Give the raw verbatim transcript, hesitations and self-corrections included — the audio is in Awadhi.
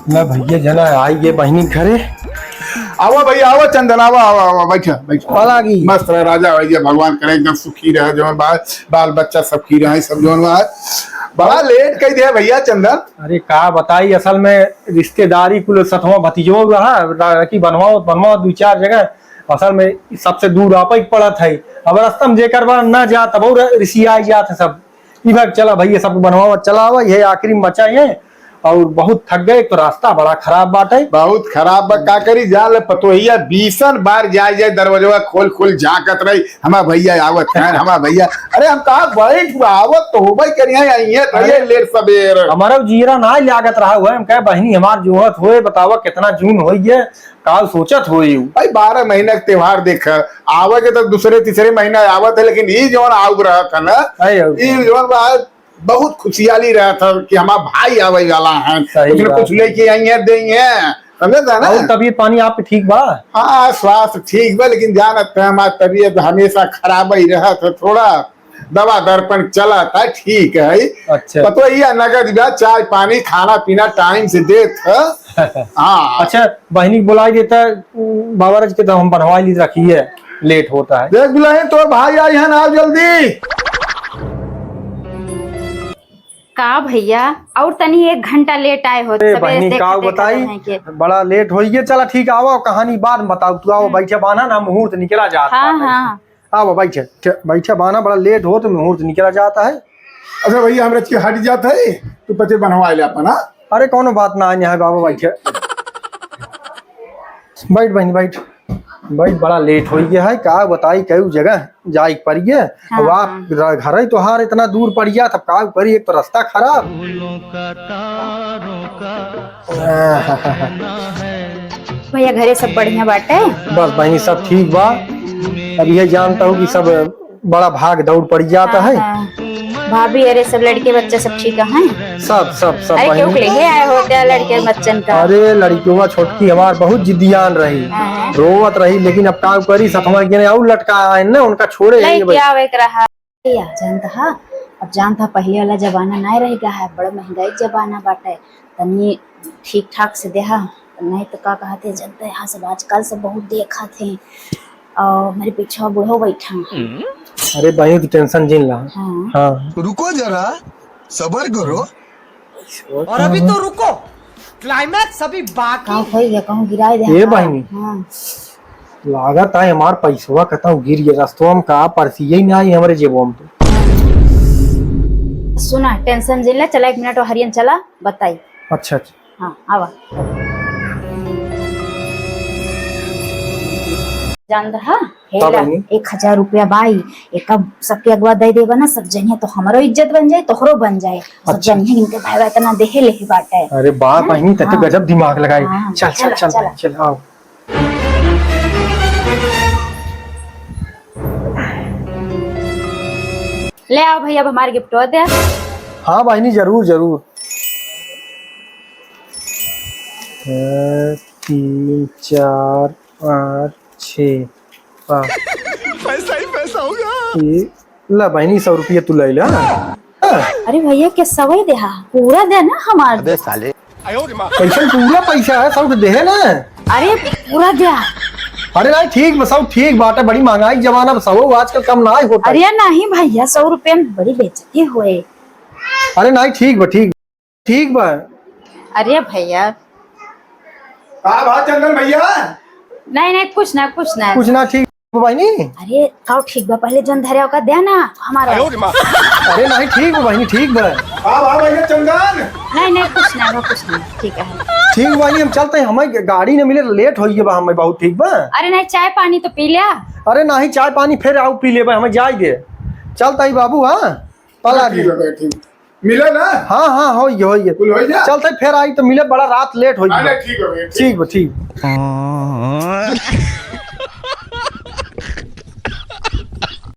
ना भइया, जना आई गे बहिनी घरे। आवा भइया, आवा चंदन, आवा, आवा, आवा, बैठा, बैठा। पलागी। मस्त रह राजा भइया, भगवान करे एकदम सुखी रह, जवन बा-, बाल बच्चा सब खी रहे, सब जवन बा। बड़ा लेट कइ दे भइया चंदन। अरे का बताई, असल में रिश्तेदारी कुल सतवाँ भतीजो रहा, रा-, कि बनवाओ, बनवाओ दुइ चार जगह। असल में सबसे दूर आपइ के पड़त है। अब रस्ता में जेकर बा ना जा, तब और रिसियाइ जात है सब। ई भाग चला भइया, सबको बनवावा, चला आवा, यह आखिरी में बचा है। और बहुत थक गए, एक तो रास्ता बड़ा खराब बाटे। बहुत खराब बा, का करी, जा ले पतोहिया बीसन बार जाए जाए, दरवाजवा खोल खोल झांकत रही, "हमार भइया आवत हैं, हमार भइया।" अरे हम कहा, "बैठ हुआ, आवत तो होबे करिया, आई है, अरे, लेट सबेर।" हमारा जीरा ना लागत रहा हुआ, हम कहे, "बहिनी हमार जोहत होए, बतावा कितना जून होई है, का सोचत होई?" भाई, बारह महीना के त्योहार देख, आवे के तो दूसरे तीसरे महीना आवत है, लेकिन ई जौन आउब रहत है ना, अरे, ई जौन बा, बहुत खुशियाली रहत है कि हमार भाई आवे वाला है, सही कुछ न बात। कुछ लेके आई है, देई है, समझे था ना? और तबीयत पानी आप ठीक बा? हाँ, स्वास्थ्य ठीक बा, लेकिन जानत है हमार तबीयत हमेशा खराब ही रहत है, थोड़ा दवा दर्पण चलत है, ठीक है। अच्छा। पतोहिया नगद बा, चाय पानी खाना पीना टाइम से देत है। हाँ। अच्छा, बहिनी के बोलाई देता, बाबा राज के तो हम बनवाई ली रखी है, लेट होता है। देख दुल्हन, तोर भाई आई है ना, आओ जल्दी। का भइया, और तनी एक घंटा लेट आए होत, अरे सबेरे बहिनी, से का देखत बताई, हैं के। बड़ा लेट होई गया। चला ठीक, आवा, कहानी बाद में बताओ, तू आवा, हम्म। बैठे बाना ना, मुहूर्त निकला जात हाँ, बाटे। हाँ। आवा, बैठे, च-, बैठे बाना, बड़ा लेट होत, मुहूर्त निकला जाता है। अच्छा भइया, हमरा के हट जात है, तू पचे बनवा ले अपन, हाँ? अरे कौनो बात ना, यहाँ बाबा बैठे। बैठ बहिनी, बैठ। बैठ, बड़ा लेट होइ गया है, का बताई, कई जगह जाए के पड़िए। हाँ, अब आप हाँ। र-, घर ही तोहार इतना दूर पड़ गया, तब का करी, एक तो रास्ता खराब। भइया, घरे सब बढ़िया बाटे? बस बहिनी, सब ठीक बा। अब ये जानता हूँ कि सब बड़ा भाग दौड़ पड़ जाता हाँ, है। हाँ। भाभी, अरे सब लड़के बच्चे सब ठीक हैं? सब, सब, सब अरे क्यों बहिनी। लेके आए हो क्या लड़के बच्चन का? अरे लड़कियों छोटकी हमार बहुत जिद्दियान रही, हाँ। रोवत रही, लेकिन अब का करी, सतमा के और लटका आए ना, उनका छोड़े नहीं लेके भाई। आवे के रहा। या, जानता हा, अब जानता हा, पहिले वाला जमाना नाहीं रह गया है, बड़ा महंगाई के जमाना बाटे। तनी ठीक ठाक से देहा, नाहीं तो का कहत है, जानता है, यहाँ सब आजकल सब बहुत देखत है, और मेरे पीछे बूढ़ो बैठा है। अरे बहिनी, तू tension जिन ला। हाँ। हाँ। रुको जरा, सबर करो। और अभी तो रुको, climax अभी बाकी। कहूँ खोई गया, कहूँ गिराए दे। ए हाँ, बहिनी। हाँ। लागत है हमार पैसवा कतौ गिर गया रस्तवा में, का परसिये ही ना आई हमरे जेबवा में तो। सुना, tension जिन ले, चला एक मिनट हरियन चला, बताई। अच्छा, अच्छा। हाँ, आवा। जान रहा, हे का ला, बहिनी? एक हजार रुपया बाई, एक सबके अगवा दे देबा ना, सब जनिया तो हमरो इज्जत बन जाए, तोहरो बन जाए। सब अच्छा। जनिया इनके भाई इतना देहे लेहे बाटे। अरे बा हाँ? बहिनी, तै तो हाँ। गजब दिमाग लगाई। हाँ, चल, चल, चला, चल, चला। चल, आओ। ले आओ भैया, अब हमारे gift दे। हाँ बहिनी, जरूर, जरूर। ए, तीन, चार, पाँच, छः, पाँच। पैसा ही पैसा होगा। ये ला बहिनी, सौ रुपया तू ले ला। अरे भैया, के सवई देहा, पूरा दे ना हमार। अबे साले। पैसा पूरा पैसा है, सौ तो देहे ना। अरे पूरा दे। अरे नहीं, ठीक बा, सौ ठीक बाटे, बड़ी महंगाई के जमाना में सौ आजकल कम ना होता। अरे नहीं भैया, सौ रुपया में बड़ी बेइज्जती होए। अरे नहीं, ठीक बा, ठीक। ठीक बा। अरे भैया। का भा चंदन भैया? नहीं, नहीं, कुछ ना, कुछ ना। कुछ ना ठीक बा बहिनी? अरे, का ठीक बा, पहले जौन धरे ओका दे ना, हमारा। अरे नहीं, ठीक बा बहिनी, ठीक बा। का भा भैया चंदन? नहीं, नहीं, कुछ ना, वो कुछ ना, ठीक है। ठीक बा बहिनी, हम चलते हैं, हमें गाड़ी न मिले, लेट होइ गया बा, हमें बहुत, ठीक बा? अरे नहीं, चाय पानी तो पी लिया। अरे नहीं, चाय पानी फिर आओ पी लेबे, हमें जाए दे। चलता ही बाबू, हाँ? पला ठीक दी। बा, ठीक। मिले ना? हाँ, हाँ, होइए, होइए। कुल होइए? चलते फिर आई तो मिले, बड़ा रात लेट होइए। अरे, ठीक हो गया, ठीक। ठीक बा, ठीक।